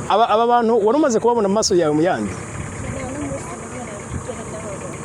Aba bantu wari umaze kubabona mu maso yawe mu yandi? Nta n'umunsi n'umwe nabigera ndababona.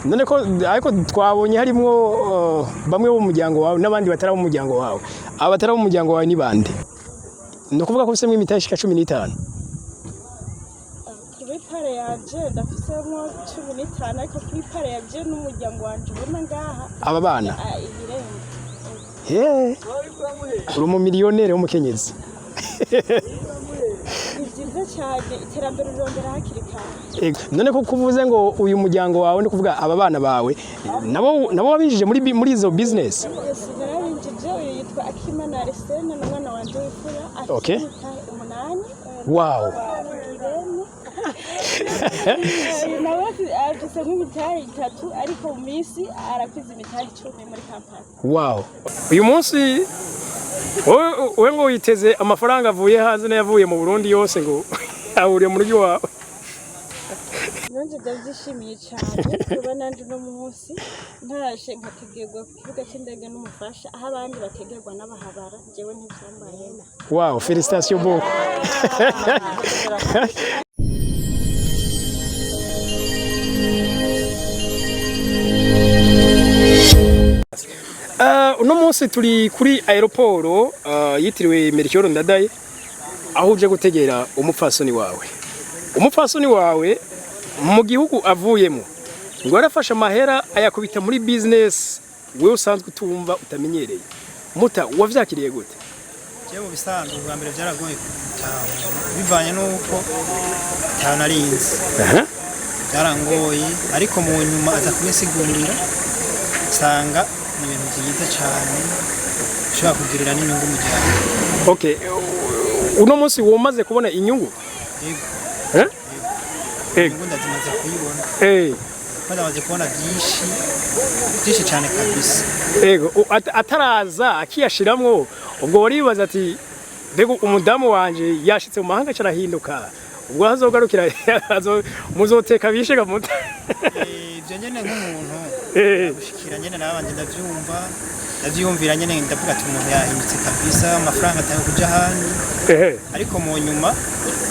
None ko ariko twabonye harimwo bamwe bo mu muryango wawe n'abandi batari abo mu muryango wawe. Aba batari abo mu muryango wawe ni bande? Ni ukuvuga ko ufisemwo imitahe ishika 15? Kuri part yanje ndafisemo 15, ariko kuri part yanje n'umuryango wanje ubona ngaha, Aba bana? Ibirenga. Uri umumiliyoneri w'umukenyezi. Ni byiza cyane, iterambere rirondera hakiri kare. Ego. None ko kuvuze ngo uyu muryango wawe, ni kuvuga aba bana bawe nabo wabinjije muri izo business? Yes, narabinjije. Uyu yitwa Akimana Arsene, ni umwana wanje w'imfura, afite imitahe 8. Irene. Uyu nawe afise nk'imitahe 3, ariko mu minsi arakwiza imitahe 10 muri kampani. Wow. Uyu munsi wowe ngo witeze amafaranga avuye hanze n'ayavuye mu Burundi yose ngo ahuriye mu rugo iwawe. Nanjye ndabyishimiye cyane kuba nanjye uno munsi ntashe nkategerwa ku kibuga cy'indege n'umufasha, aho abandi bategerwa n'abahabara. Njyewe ntibyambayeho. Wow, félicitations beaucoup. Uno munsi turi kuri aéroport yitiriwe Melchior Ndadaye, aho uje gutegera umupfasoni wawe. Umupfasoni wawe mu gihugu avuyemo ngo yarafashe amahera ayakubita muri business wewe usanzwe utumva, utamenyereye. Muta, wavyakiriye gute? Jewe mu bisanzwe ubwa mbere byaragoye gutahura, bivanye n'uko ataho narinzi. Byarangoye, ariko mu nyuma aza kubisigurira, nsanga ni ibintu byiza cyane bishobora kugirira n'inyungu umuryango. Okay, uno munsi womaze kubona inyungu? Yego. Eh? Ego. Inyungu ndazimaze kuyibona. Kuko ndamaze kubona byinshi byinshi cyane kabisa. Ego, ataraza akiyashiramwo, ubwo waribaza ati: "Mbega umudamu wanje yashitse mu mahanga carahinduka, ubwo azogarukira muzoteka bishe gamuta?" Ibyo nyene nk'umuntu gushikira nyene nabanje ndavyumva, ndavyiyumvira nyene, ndavuga ati umuntu yahindutse kabisa, amafaranga atanga kuja ahandi. Ariko mu nyuma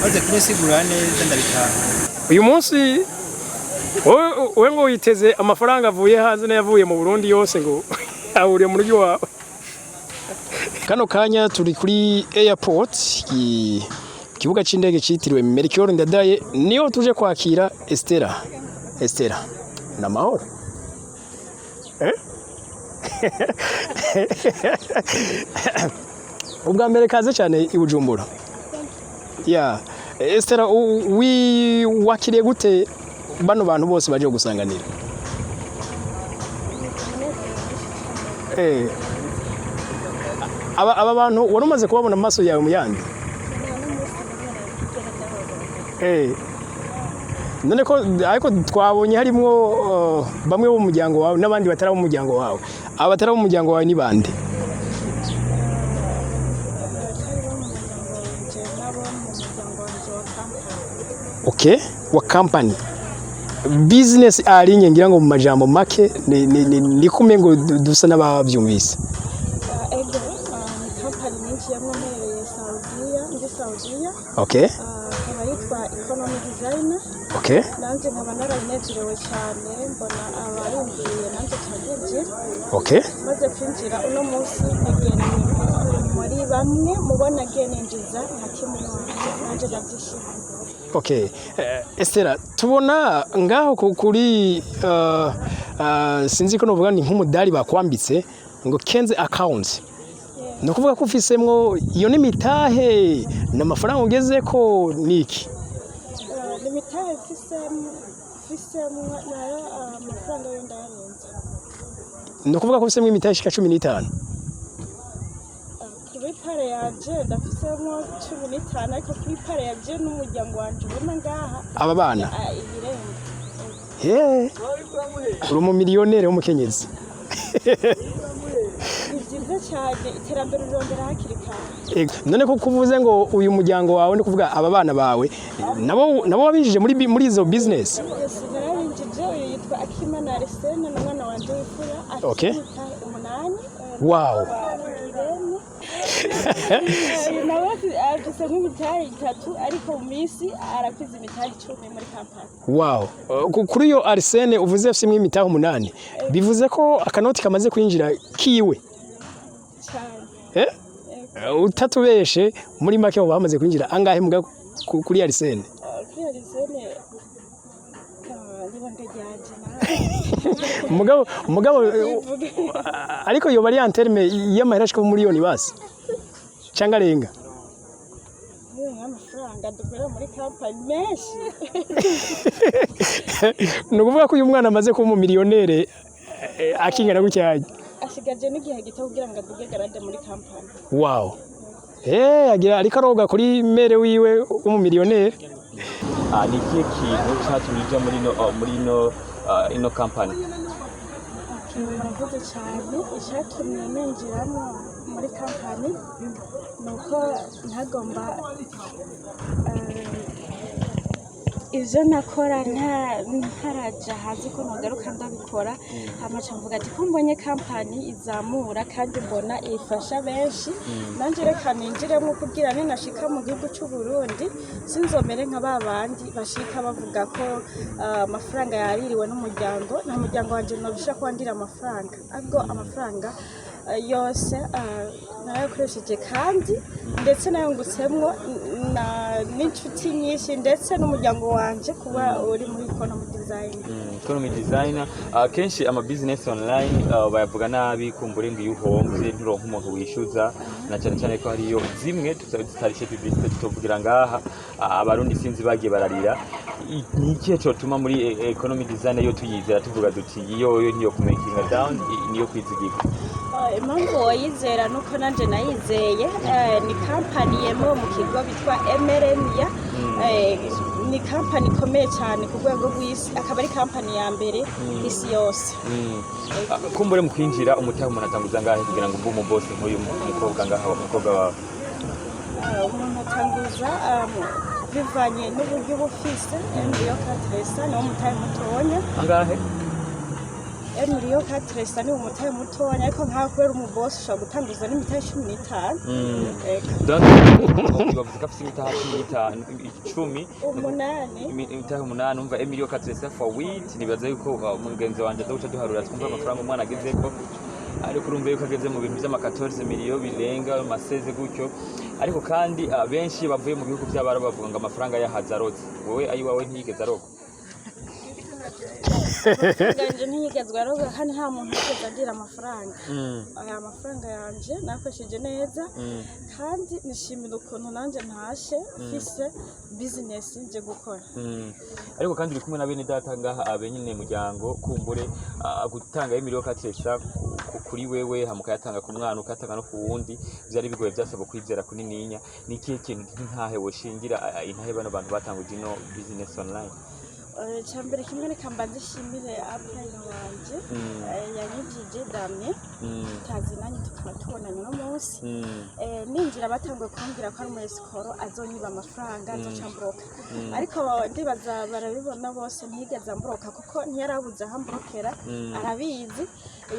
maze kubisigurira neza ndabitahura. Uyu munsi wowe ngo witeze amafaranga avuye hanze n'ayavuye mu Burundi yose ngo ahuriye mu rugo iwawe. Kano kanya turi kuri airport, ikibuga c'indege citiriwe Melchior Ndadaye, niho tuje kwakira Estera. Estera, ni amahoro? Eh? Ubwa mbere kaze cyane i Bujumbura. Ya, Estera, wakiriye gute bano bantu bose baje gusanganira? Aba bantu wari umaze kubabona mu maso yawe mu yandi? Nta n'umunsi n'umwe nabigera ndababona. None ko ariko twabonye harimwo bamwe bo mu muryango wawe n'abandi batari abo mu muryango wawe. Aba batari abo mu muryango wawe ni bande? Abatari bo mu muryango wanje n'abo mu muryango wanje wa kampani. Okay, wa company. Business arinye, ngira ngo mu majambo make ni kumwe ngo dusa n'abavyumvise. Ego, ni kampani ninjiyemwo mperereye Saudiya, ndi Saudiya. Ikaba yitwa Economy Designer. Nanjye nkaba narayinezerewe cyane, mbona abarindiriye, nanjye cyandinjira. Maze kwinjira, uno munsi negereye muri bamwe mubona agiye ninjiza nka kimwe wanje, nanjye ndabyishimiye. Okay. Estera, tubona ngaho kuri sinzi ko novuga ni nk'umudari bakwambitse ngo Kenze account. Ni ukuvuga ko ufisemwo iyo n'imitahe, n'amafaranga ugeze ko niki? Ni imitahe mfisemo nayo, amafaranga yo ndayarenze. Ni ukuvuga ko ufisemwo imitahe ishika 15? Kuri part yanje ndafisemo 15, ariko kuri part yanje n'umuryango wanje ubona ngaha, Aba bana? Ibirenga. Uri umumiliyoneri w'umukenyezi. Ni byiza cyane, iterambere rirondera hakiri kare. Ego. None ko kuvuze ngo uyu muryango wawe, ni kuvuga aba bana bawe nabo wabinjije muri izo business? Yes, narabinjije. Uyu yitwa Akimana Arsene, ni umwana wanje w'imfura, afite imitahe 8. Irene. Nawe afise nk'imitahe 3, ariko mu minsi arakwiza imitahe 10 muri kampani. Wow. Kuri iyo Arsene uvuze afise imitahe 8, bivuze ko akanoti kamaze kwinjira kiwe? Cyane. Eh? Utatubeshe, muri make hoba hamaze kwinjira angahe muga kuri Arsene? Kuri Arsene n'ibanga ryanje nawe. Mugabo ariko yoba ari en terme y'amahera ashika mu miliyoni basi cyangwa arenga? Amafaranga dukorera muri kampani menshi. Ni ukuvuga ko uyu mwana amaze kuba umumiliyonere akingana gutya? Asigaje n'igihe gito kugira ngo aduge grade muri kampani. Wow, agira ariko aroga kuri mère wiwe w'umumiliyonere. Ni ikihe kintu cyatumye uja muri ino company? Okay, murakoze cyane. Icyatumye ninjiramo muri kampani ni uko ntagomba ivyo nakora ntaraja hanze ko nogaruka ndabikora. Hamaca mvuga ati ko mbonye kampani izamura kandi mbona ifasha benshi, nanje reka ninjiremo kugira ninashika mu gihugu c'u Burundi sinzomere nka ba bandi bashika bavuga ko amafaranga yaririwe n'umuryango. Nta muryango wanje nobisha ko wandira amafaranga, ahubwo amafaranga yose narayakoresheje, kandi ndetse nayungutsemwo n'inshuti nyinshi ndetse n'umuryango wanje kuba uri muri economy design. Economy designer. Kenshi ama business online bayavuga nabi, kumbure ngo iyo uhomvye nturonka umuntu wishyuza, na cyane cyane ko hariyo zimwe zitarishe publicité tutovugira ngaha. Abarundi sinzi bagiye bararira. Ni ikihe cotuma muri economy designer yo tuyizera, tuvuga duti iyo yo ntiyo kumakinga down, niyo kwizigirwa? Impamvu woyizera nuko nanje nayizeye. Ni kampani yemewe mu kigo bitwa MRMIA. Ni kampani ikomeye cyane ku rwego rw'isi, akaba ari kampani ya mbere ku isi yose. Kumbure mu kwinjira, umutahe umuntu atanguza ngahe kugira ngo mbe umubosi nk'uyu mukobwa ngaha, umukobwa wawe? Umuntu atanguza bivanye n'uburyo uba ufise. 1 million 400 niwo mutahe mutonya. Angahe? 1 million 400 niwo mutahe mutonya, ariko nkaho kubera umubosi ushobora gutanguza n'imitahe 15. Eka. Donc bavuze ko afise imitahe 15, 10. 8. Imitahe 8. Umva, 1 million 400 fois huit, nibaza yuko mugenzi wanje aza guca duharura twumva amafaranga umwana agezeko, ariko urumva yuko ageze mu bintu vy'ama 14 miliyo birenga amaseze gutyo. Ariko kandi benshi bavuye mu bihugu by'abarabu bavuga ngo amafaranga yahaza aroze. Wowe ayiwawe ntiyigeze aroga? Amafaranga yanje ntiyigezwe aroga, kandi nta muntu yigeze agira amafaranga. Aya mafaranga yanje nakoresheje neza, kandi nishimira ukuntu nanjye ntashe mfise business nje gukora. Ariko kandi uri kumwe na bene data ngaha, abe nyine muryango, kumbure gutanga 1 million 400 kuri wewe, hama ukayatanga ku mwana, ukayatanga no ku wundi, vyari bigoye, vyasaba kwizera kunininya. Ni ikihe kintu nk'intahe woshingira intahe bano bantu batanguje ino business online? Icya mbere kimwe, reka mbanze nshimire upline wanje yanyigije Damye, tutazinanye tukaba tubonanye uno munsi. Ninjira batanguye kumbwira ko ari umu escroc, azonyiba amafaranga, azoca ambroka, ariko ndibaza barabibona bose, ntiyigeze ambroka kuko ntiyarabuze aho ambrokera. Arabizi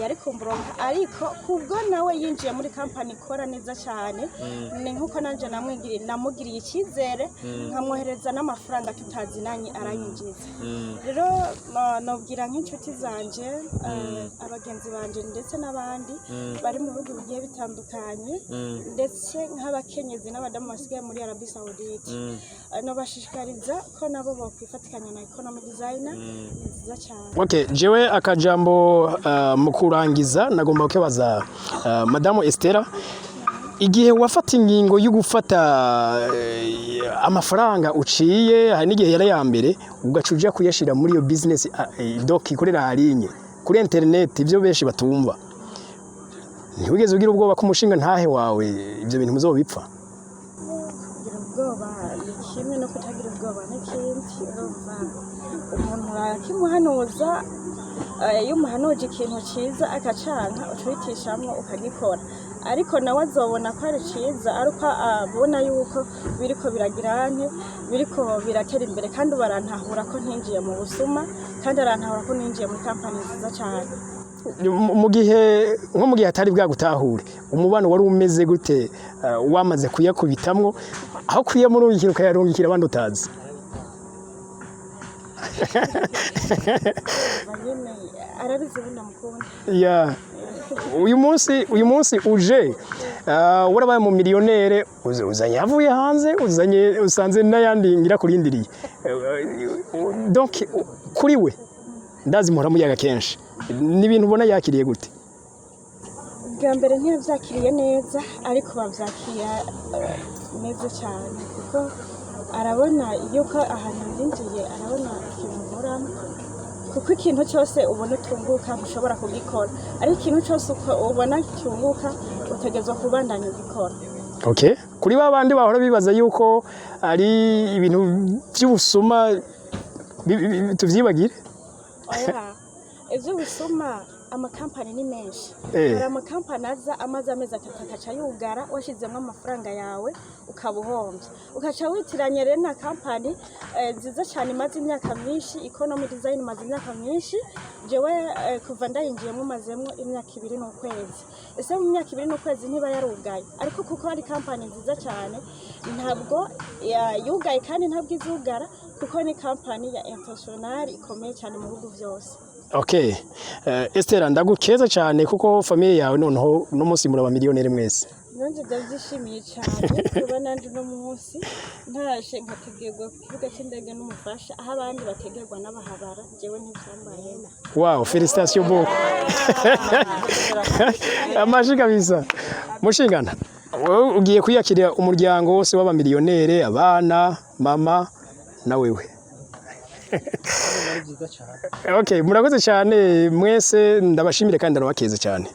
yari kumbroka, ariko kubwo nawe yinjiye muri kampani ikora neza cyane, ni nkuko nanje namugiriye icyizere nkamwohereza n'amafaranga tutazinanye, aranyinjiza. Rero nobwira nk'inshuti zanje, abagenzi banje ndetse n'abandi bari mu bihugu bigiye bitandukanye, ndetse nk'abakenyezi n'abadamu basigaye muri Arabie Saoudite, nobashishikariza ko nabo bokwifatikanya na economy designer. Ni nziza cyane. Okay, jewe akajambo mu kurangiza nagomba kubaza Madamu Estera, igihe wafata ingingo yo gufata amafaranga uciye, hari n'igihe yari ya mbere, ugaca uja kuyashira muri iyo business donc ikorera harinye kuri internet, ibyo benshi batumva, ntiwigeze ugira ubwoba ko umushinga ntahe wawe ibyo bintu muzobipfa? Kugira ubwoba ni kimwe, no kutagira ubwoba n'ikindi. Urumva umuntu urakimuhanuza, iyo umuhanuje ikintu cyiza akacanka, uca uhitishamwo ukagikora, ariko nawe azobona ko ari cyiza ariko abona yuko biriko biragira nte, biriko biratera imbere, kandi barantahura ko ntinjiye mu busuma, kandi arantahura ko ninjiye muri kampani nziza cyane. Mu gihe nko mu gihe atari bwagutahure, umubano wari umeze gute, wamaze kuyakubitamwo, aho kuyamurungikira ukayarungikira abandi utazi? Nyene arabizi ubu ndamukunda. Ya, uyu munsi uje warabaye mu miliyonere, uzanye avuye hanze, uzanye usanze n'ayandi ngira kurindiriye. Donc kuri we ndazi muhora muyaga kenshi, ni ibintu ubona yakiriye gute? Bwa mbere ntiyabyakiriye neza, ariko babyakira neza cyane, kuko arabona yuko ahantu yinjiye, arabona ikintu nkoramo, kuko ikintu cyose ubona utunguka ntushobora kugikora, ariko ikintu cyose uko ubona cyunguka utegerezwa kubandanya ugikora. Okay, kuri ba bandi bahora bibaza yuko ari ibintu by'ubusuma, tuvyibagire. Oya, iby'ubusuma, amakampani ni menshi. Hari amakampani aza amaze amezi 3 akaca yugara, washyizemo amafaranga yawe ukaba uhombye, ukaca witiranya. Rero na kampani nziza cyane imaze imyaka myinshi, Economy Design imaze imyaka myinshi. Jewe kuva ndayinjiyemo mazemo imyaka 2 n'ukwezi. Ese mu myaka 2 n'ukwezi ntiba yarugaye? Ariko kuko ari kampani nziza cyane, ntabwo yugaye kandi ntabwo izugara, kuko ni kampani ya international ikomeye cyane mu bihugu byose. Okay, Esther, ndagukeza cyane kuko famille yawe noneho no munsi muraba miliyoneri mwese. Nanjye ndabyishimiye cyane kuba nanjye uno munsi ntashe nkategerwa ku kibuga cy'indege n'umufasha, aho abandi bategerwa n'abahabara. Njyewe ntibyambayeho. Wow, félicitations beaucoup, amashi kabisa. Mushingana, wowe ugiye kwiyakirira umuryango wose w'abamiliyonere, abana, mama na wewe. Ari byiza cyane. Okay, murakoze cyane mwese, ndabashimire kandi ndabakeze cyane.